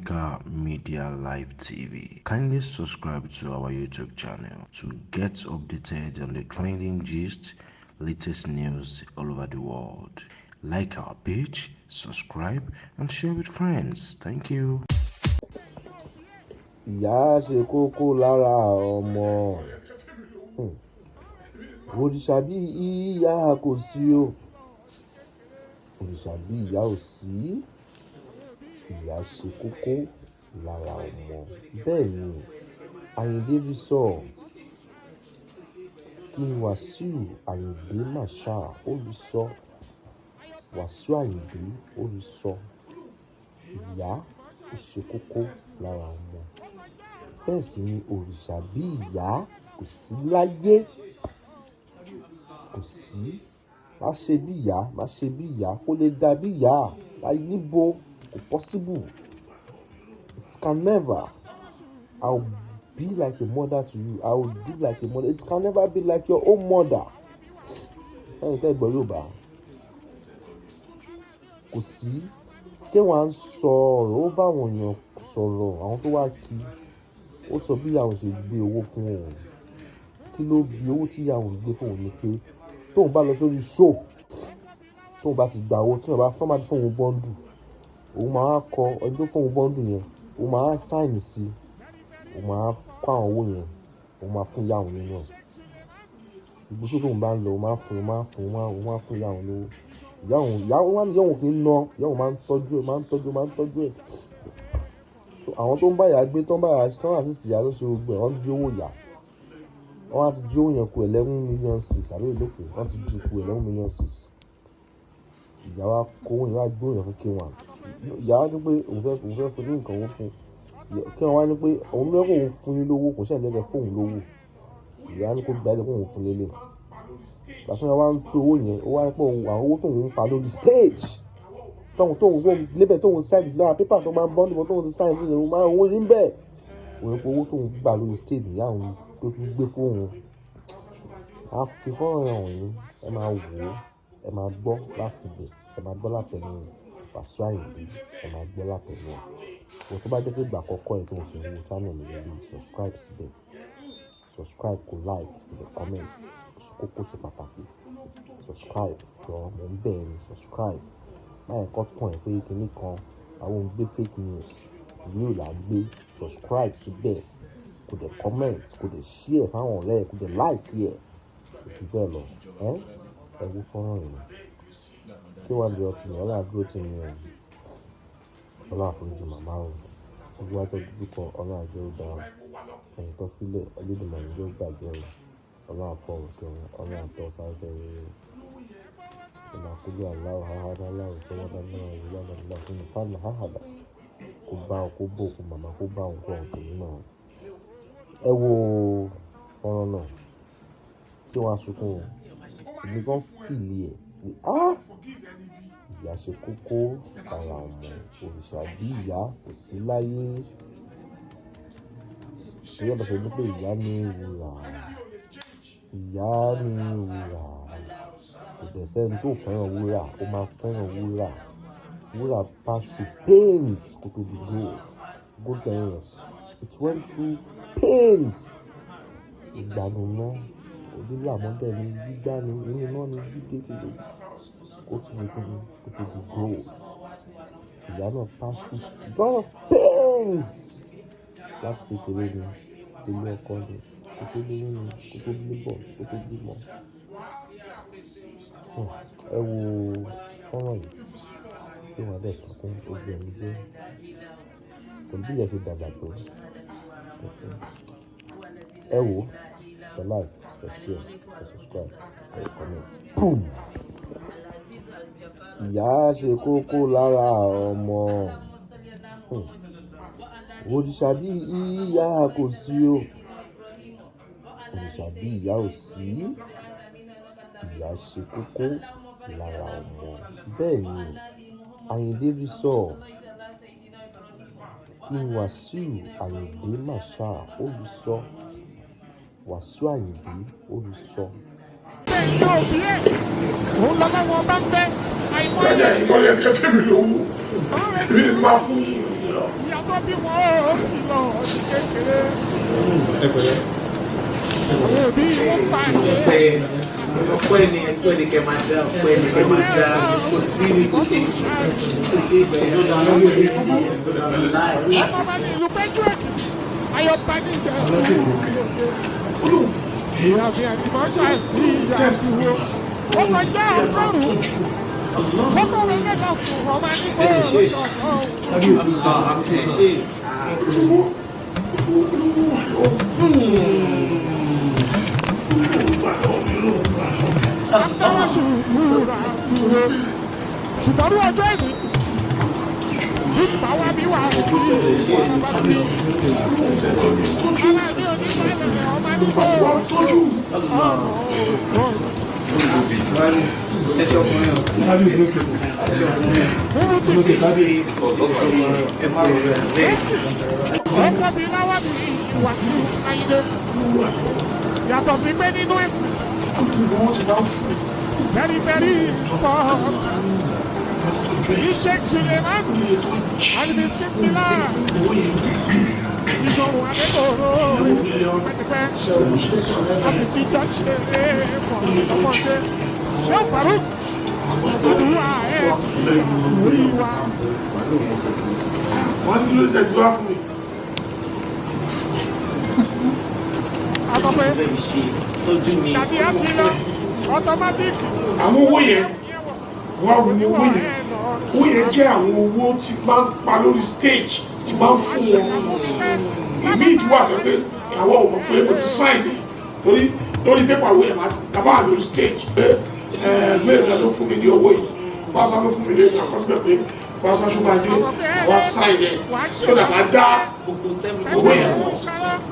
Africa Media Live TV. Kindly subscribe to our YouTube channel to get updated on the trending gist, latest news all over the world. Like our page, subscribe, and share with friends. Thank you. Ìyá ṣe kókó lára ọmọ. Òrìṣà bí ìyá kò sí o, òrìṣà bí ìyá ò sí. Ìyá ṣe kókó lára ọmọ. Bẹ́ẹ̀ ni Àyìndé rí sọ. King Wasiu Ayinde Marshal ó rí sọ. Wasiu Ayinde ó rí sọ. Ìyá ó ṣe kókó lára ọmọ, bẹ́ẹ̀ sì ni òrìṣà bí ìyá kò sí láyé, kò sí. Má ṣe bí ìyá, má ṣe bí ìyá, kó lè dà bí ìyá láyé níbo? Kò possible. It can never. I will be like a mother to you, I will do like a mother. It can never be like your own mother. Ẹ̀yin tẹ́ gbọ́ Yorùbá, kò sí. Kí wọ́n á sọ ọ̀rọ̀, ó bá àwọn èèyàn sọ̀rọ̀, àwọn tó wá kí ó sọ bí ìyá òun ṣe gbé owó fún òun. Kí ló bí owó tí ìyá òun gbé fún òun ni pé tóun bá lọ sórí show, tóun bá ti gba owó tí wọ́n bá fọ́n máa fún òun bundle, òun máa kọ ẹni tó fún òun bundle yẹn, òun máa sign sí, òun máa kó àwọn owó yẹn, òun máa fún ìyá òun nínú ẹ̀. Ìgbésẹ̀ tóun bá ń lọ, òun máa fún, òun máa fún, òun máa fún ìyá òun lówó. Ìyá òun, ìyá òun wá ní ìyá òun kì í ná, ìyá òun máa ń tọ́jú ẹ̀, máa ń tọ́jú, máa ń tọ́jú ẹ̀. So àwọn tó ń bá ìyá gbé, tó ń bá ìyá, tó ń assist ìyá ló ṣe gbogbo ẹ̀, wọ́n jí owó ìyá. Wọ́n á ti jí owó yẹn kù 11.6 million àbí èló pé wọ́n ti jí kù 11.6 million. Ìyá wa kó owó yẹn, wá gbé owó yẹn fún K1. Ìyá wa ní pé òun fẹ́ fún ní nǹkan owó fún kí wọ́n wá ní pé òun fẹ́ kó òun fún yín lówó, kò ṣẹ̀ lẹ́kẹ̀ẹ́ fóun lówó. Ìyá ní kó gba ẹ̀, kó òun fún lélẹ̀. Ìgbà tí wọ́n wá ń tú owó yẹn, ó wá ní pé òun àwọn owó tóun ń pa lórí stage, tóun wọ́n lébẹ̀, tóun sign lára paper tó máa ń bundle, tóun ti sign sí ìyẹn, máa owó ní bẹ́ẹ̀. Òun pé owó tóun gbà lórí stage, ìyá òun tó tún gbé fóun. A fi fọ́nrán wọ̀nyí, ẹ máa wò ó, ẹ máa gbọ́ láti ibẹ̀, ẹ máa gbọ́ látẹnu Wasiu Ayinde, ẹ máa gbọ́ látẹnu ẹ̀. Wọ́n tó bá jẹ́ pé ìgbà àkọ́kọ́ ẹ̀ tó ń fi wo channel mi lórí, subscribe síbẹ̀, subscribe, kó like, kó dẹ̀ comment. Ṣe kókó, ṣe pàtàkì. Subscribe jọ, mò ń bẹ̀ ẹ́ ní subscribe. Má yẹ kó tàn ẹ́ pé kinní kan, àwọn ò ń gbé fake news, real là ń gbé. Subscribe síbẹ̀, kó dẹ̀ comment, kó dẹ̀ share fáwọn ọ̀rẹ́ ẹ̀, kó dẹ̀ like ẹ̀. Kò jù bẹ́ẹ̀ lọ. Ẹ́ ẹ wo fọ́nrán yìí. Kí wàá di ọtí ní ọlá dúró tì mí o. Ọlọ́run àforíjì màmá o. Gbogbo wa tó dúdú kọ, Ọlọ́run àjẹ́ ó dára. Ẹ̀yìn tó fílẹ̀, Olódùmarè yóò gbàgbé o. Ọlọ́run àfọ̀run kẹ́ wọn, Ọlọ́run àtọ́ sáfẹ́ rere. Ọlọ́run àkúlé aláwọ̀ háhádá aláwọ̀ sọ́wọ́dá náà ìwé lánàá fún fáànù háhádá. Kó bá ọ, kó bò kó màmá, kó bá òun kó ọ̀hún tèmi náà. Ẹ wo fọ́nrán náà. Kí wọ́n á sunkún o. Èmi gan feel ẹ̀ pé ah! Ìyá ṣe kókó lára ọmọ. Òrìṣà bí ìyá kò sí láyé. Torí ẹ̀ bá ṣe ní pé ìyá ní wúrà. Ìyá ní wúrà. Kò dẹ̀ sẹ́ni tó fẹ́ràn wúrà, ó máa fẹ́ràn wúrà. Wúrà pass through pains kó tó di gold. Gold yẹn, it went through pains. Ìgbàanù náà, ojúlé àmọ́bẹ̀ ni, gbígbá ni, inú iná ni, gbígbé kiri kó tó di kíni, kó tó di gold. Ìyá náà pass through lot of pains láti kékeré ni, ilé ọkọ ni, kó tó lóyún ni, kó tó bímọ, kó tó bímọ. Ẹ wo fọ́nrán yìí, kí wọ́n dẹ̀ sunkún ojú ẹni jẹ́ pẹ̀lú bí ìyá ṣe dàgbà tó. Ẹ wo, ẹ like, ẹ share, ẹ subscribe, ẹ comment. Boom! Ìyá ṣe kókó lára ọmọ. Òrìṣà bí ìyá kò sí o. Òrìṣà bí ìyá ò sí. Ìyá ṣe kókó lára ọmọ. Bẹ́ẹ̀ ni Àyìndé rí sọ. King Wasiu Ayinde Marshal ó rí sọ. Wasiu Ayinde ó rí sọ. Ẹ̀yin òbí ẹ̀ òun lọ́lọ́wọ́ bá ń fẹ́ àìmọye. Lọ́jà yìí kọ́lé ẹ̀fẹ́ fẹ́ mi lówó, èmi ni máa fún yín. Ìyá tó bí wọn ó ti lọ ní kékeré. Àwọn òbí wọn pa Ọpẹ́ ọpẹ́ ni, ọpẹ́ ni kẹ́ máa dá, ọpẹ́ ni kẹ́ máa dá. Kò sí ní kò ṣe kò ṣe ṣe. Ọmọ bá ní ìlú Péjú Èkìtì, Ayọ̀bá ní ìjẹ́ ìyá mi àdìmọ́ṣà ìbí ìyá àdúgbò. Ó kọjá 100. Kókó rẹ̀ lè lọ sùn ọmọ nígbà òun. Ẹ ṣe. Olówó wà lọ́wọ́, olówó wà lọ́wọ́ mi, olówó wà lọ́wọ́ mi. Akọ́wọ́ ṣùgbọ́n àtúrò. Ṣùgbọ́n ní ọjọ́ ìní, ìgbà wa bí wà sí ìwọ̀n bá bí. Ara mi ò ní balẹ̀ ọmọ nígbà Wọ́n tọ́jú. Ẹ ṣe ọkùnrin o. Òun ti ṣe Ẹ má rò rẹ̀. ó tóbi láwá mi ìwà sí Ayíndé. Yàtọ̀ sí pé nínú ẹ̀sìn, Wọ́n ti máa ń fún very very important. Sheikh Suleiman, Alimiskin Mila, owó yẹn. Ìṣòro Adékòrò, tipẹ́tipẹ́, a sì ti jọ ṣe é pọ̀ ọmọdé. Ṣé Faruk, àdúrà ẹ̀ ti orí wa? Wọ́n ti lórí tẹ̀jú wá fún mi. Àmọ́ pé Tọ́jú mi. Ṣàdíyá ti lọ, ọtọmátìkì. Àwọn owó yẹn, wọ́n wo owó yẹn. Owó yẹn jẹ́ àwọn owó tí máa ń pa lórí stage tí máa ń fún wọn. Ìmí ìdúwà tó pé àwọn ò mọ̀ pé mo ti sign ní torí lórí pépà owó yẹn máa ti tàbá lórí stage pé ẹ gbé ló fún mi ní owó yìí, Fásá ló fún mi ní àkọsílẹ̀ pé Fásá Ṣọ́bàdé àwa sign ẹ̀ tó dà máa dá owó yẹn mọ̀.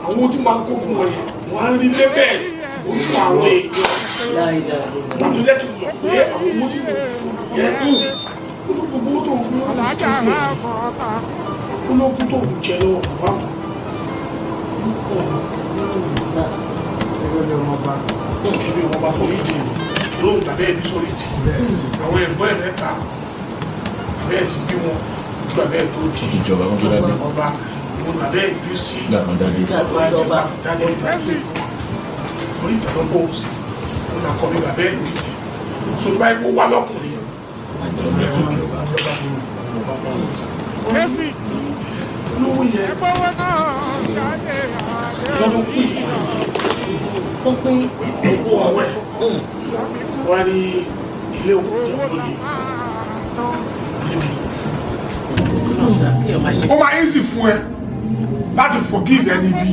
Àwọn owó tí máa ń kó fún wọn yẹn, wọ́n á rí lébẹ̀ orúkọ àwọn èèyàn gbàtó jẹ́ kí n mọ̀ pé àwọn owó tí mo fún yẹn, gbogbo owó tó ń fún Alájà yẹn, àmọ́ ọ̀tá. ológun tó ń jẹ lọ́wọ́ bàbá mi kébé wọn bá torí tì lóhùn tàbí ẹbí sórí tì àwọn ẹ̀gbọ́n ẹ̀ mẹ́ta tàbí ẹ̀ ti bí wọn kí bàbá ẹ̀ tó di Ìjọba wọn tó dáadé. ọba ìwọ̀n tàbí ẹ̀ bí sí Dàgbọ́n dáadé. ọba dáadé torí ìtàlọ́ bó o sì wọn là kọ́ mi bàbá ẹ̀ lórí tì so tó bá yẹ kó wá lọ́kùnrin Ìjọba. Kẹ́sì, olówó yẹn ẹgbẹ́ owó náà jáde àdé. lọ́dún pín ìkọ́ owó ọwọ́ ẹ̀ wọ́n á ní ilé òun Owó jẹ́ la lórí máa ná. ilé òun. Ó máa easy fún ẹ láti forgive ẹni bí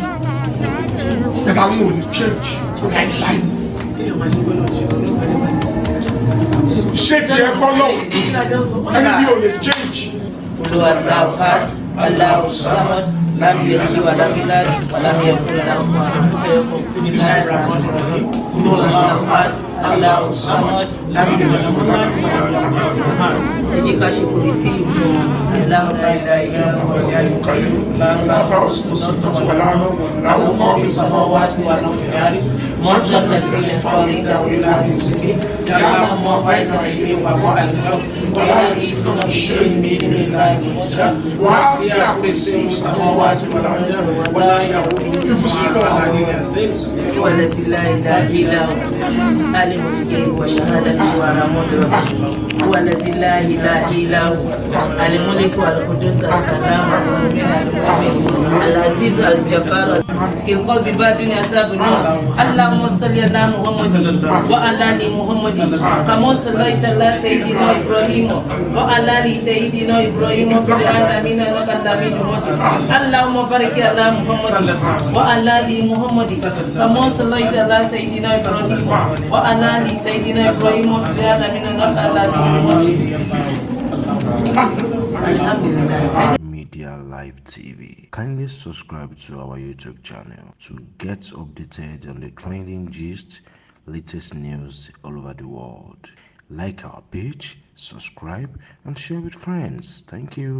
ẹ̀ka àwọn ò ní change láìláì. Ṣé tiẹ̀ kọ́ lọ́wọ́ ẹni bí ò lè change. قل هو الله احد، الله الصمد، لم يلد ولم يولد ولم يكن له كفوا. بسم الله الرحمن الرحيم. قل هو الله احد، الله الصمد، لم يلد ولم يولد. Ẹ jẹ́ ká ṣe kùrì sí ìfún aláwọ̀ ilẹ̀ له ما في السماوات وله في الأرض من ذا الذي يشفع عنده إلا بإذنه يعلم ما بين أيديهم وما خلفهم ولا يحيطون بشيء من علمه إلا بما شاء وسع كرسيه السماوات والأرض ولا يؤوده حفظهما والذي لا إله إلا هو عالم الغيب والشهادة هو الرحمن الرحيم. هو الذي لا إله إلا هو الملك القدوس السلام المؤمن المؤمن العزيز الجبار القلب بادن عذاب النار. اللهم صل على محمد وعلى ال محمد كما صليت على سيدنا ابراهيم وعلى ال سيدنا ابراهيم في العالمين انك حميد مجيد. اللهم بارك على محمد وعلى ال محمد كما صليت على سيدنا ابراهيم وعلى ال سيدنا ابراهيم في العالمين انك حميد مجيد. الحمد لله. Media Live TV. Kindly subscribe to our YouTube channel to get updated on the trending gist, latest news all over the world. Like our page, subscribe, and share with friends. Thank you.